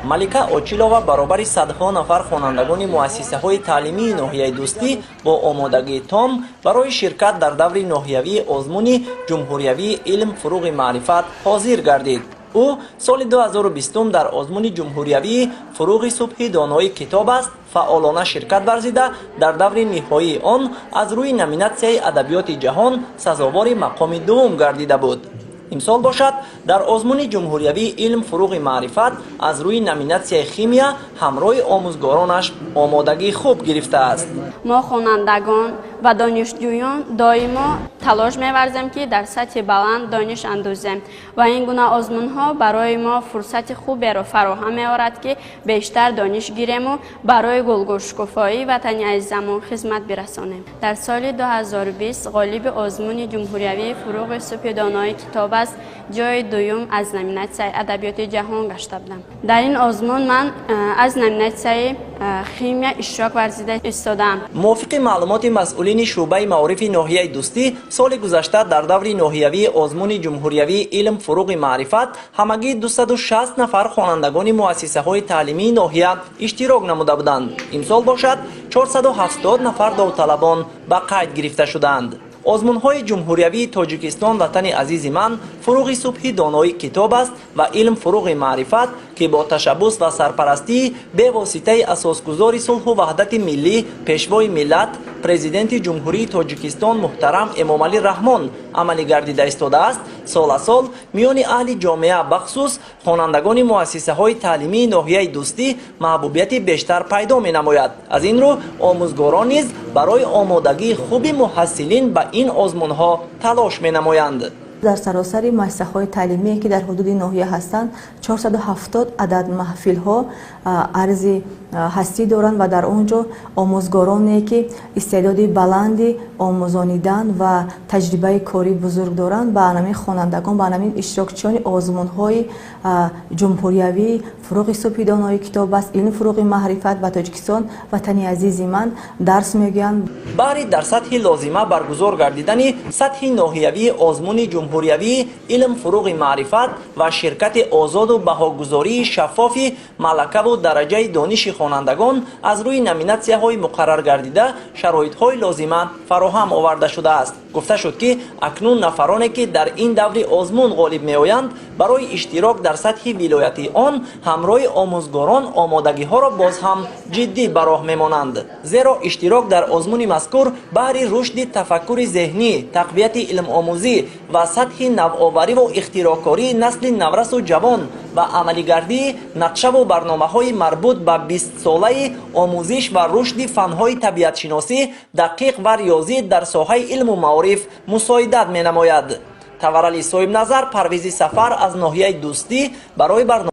Малика Очилова баробари садҳо нафар хонандагони муассисаҳои таълимии ноҳияи Дӯстӣ бо омодагии том барои ширкат дар даври ноҳиявии озмуни ҷумҳуриявии «Илм, фуруғи маърифат» ҳозир гардид. Ӯ соли 2020 дар озмуни ҷумҳуриявии «Фуруғи субҳи доноӣ китоб аст» фаъолона ширкат варзида, дар даври ниҳоии он аз рӯи номинатсияи адабиёти ҷаҳон сазовори мақоми дуввум гардида буд. Имсол бошад, дар озмуни ҷумҳуриявии «Илм, фуруғи маърифат» аз рӯи номинатсияи химия ҳамроҳи омӯзгоронаш омодагии хуб гирифтааст. Мо, хонандагон ва донишҷӯён, доимо талош меварзем, ки дар сатҳи баланд дониш андӯзем, ва ин гуна озмунҳо барои мо фурсати хуберо фароҳам меорад, ки бештар дониш гирему барои гулгулшукуфоии ватани азизамон хизмат бирасонем. Дар соли 2020 ғолиби озмуни ҷумҳуриявии «Фуруғи субҳи донои китоб аст» ҷои дуюм аз номинатсияи адабиёти ҷаҳон гашта будам. Дар ин озмун ман аз номинатсияи химия иштирок варзида истодаам. Мувофиқи маълумоти масъулини шӯъбаи маорифи ноҳияи Дӯстӣ, соли гузашта дар даври ноҳиявии озмуни ҷумҳуриявии «Илм, фуруғи маърифат» ҳамагӣ 260 нафар хонандагони муассисаҳои таълимии ноҳия иштирок намуда буданд. Имсол бошад, 470 нафар довталабон ба қайд гирифта шуданд. Озмунҳои ҷумҳуриявии «Тоҷикистон ватани азизи ман», «Фуруғи субҳи доноӣ китоб аст» ва «Илм, фуруғи маърифат», ки бо ташаббус ва сарпарастии бевоситаи асосгузори сулҳу ваҳдати миллӣ, Пешвои миллат, Президенти Ҷумҳурии Тоҷикистон муҳтарам Эмомалӣ Раҳмон амалӣ гардида истодааст, сол аз сол миёни аҳли ҷомеа, бахусус хонандагони муассисаҳои таълимии ноҳияи Дӯстӣ, маҳбубияти бештар пайдо менамояд. Аз ин рӯ омӯзгорон низ барои омодагии хуби муҳассилин ба ин озмунҳо талош менамоянд. Дар саросари муассисаҳои таълимие, ки дар ҳудуди ноҳия ҳастанд, 470 адад маҳфилҳо арзи ҳастӣ доранд ва дар он ҷо омӯзгороне, ки истеъдоди баланди омӯзонидан ва таҷрибаи корӣ бузург доранд, ба анамин хонандагон, ба анамин иштирокчиёни озмунҳои ҷумҳуриявии «Фуруғи субҳи донои китоб аст», «Илм, фуруғи маърифат» ва «Тоҷикистон ватани азизи ман» дарс мегӯянд. Баҳри дар сатҳи лозима баргузор гардидани сатҳи ноҳиявии озмуни ҷумҳуриявии «Илм, фуруғи маърифат» ва ширкати озоду баҳогузории шаффофи малакаву дараҷаи дониши хонандагон аз рӯи номинатсияҳои муқарраргардида шароитҳои лозима фароҳам оварда шудааст. Гуфта шуд, ки акнун нафароне, ки дар ин даври озмун ғолиб меоянд, барои иштирок дар сатҳи вилоятии он ҳамроҳи омӯзгорон омодагиҳоро боз ҳам ҷиддӣ ба роҳ мемонанд, зеро иштирок дар озмуни мазкур баҳри рушди тафаккури зеҳнӣ, тақвияти илмомӯзӣ ва сатҳи навовариву ихтироъкории насли наврасу ҷавон ва амалигардии нақшаву барномаҳои марбут ба бистсолаи омӯзиш ва рушди фанҳои табиатшиносӣ, дақиқ ва риёзӣ дар соҳаи илму маориф мусоидат менамояд. Таварали Соҳибназар, Парвизи Сафар аз ноҳияи Дӯстӣ барои барнома.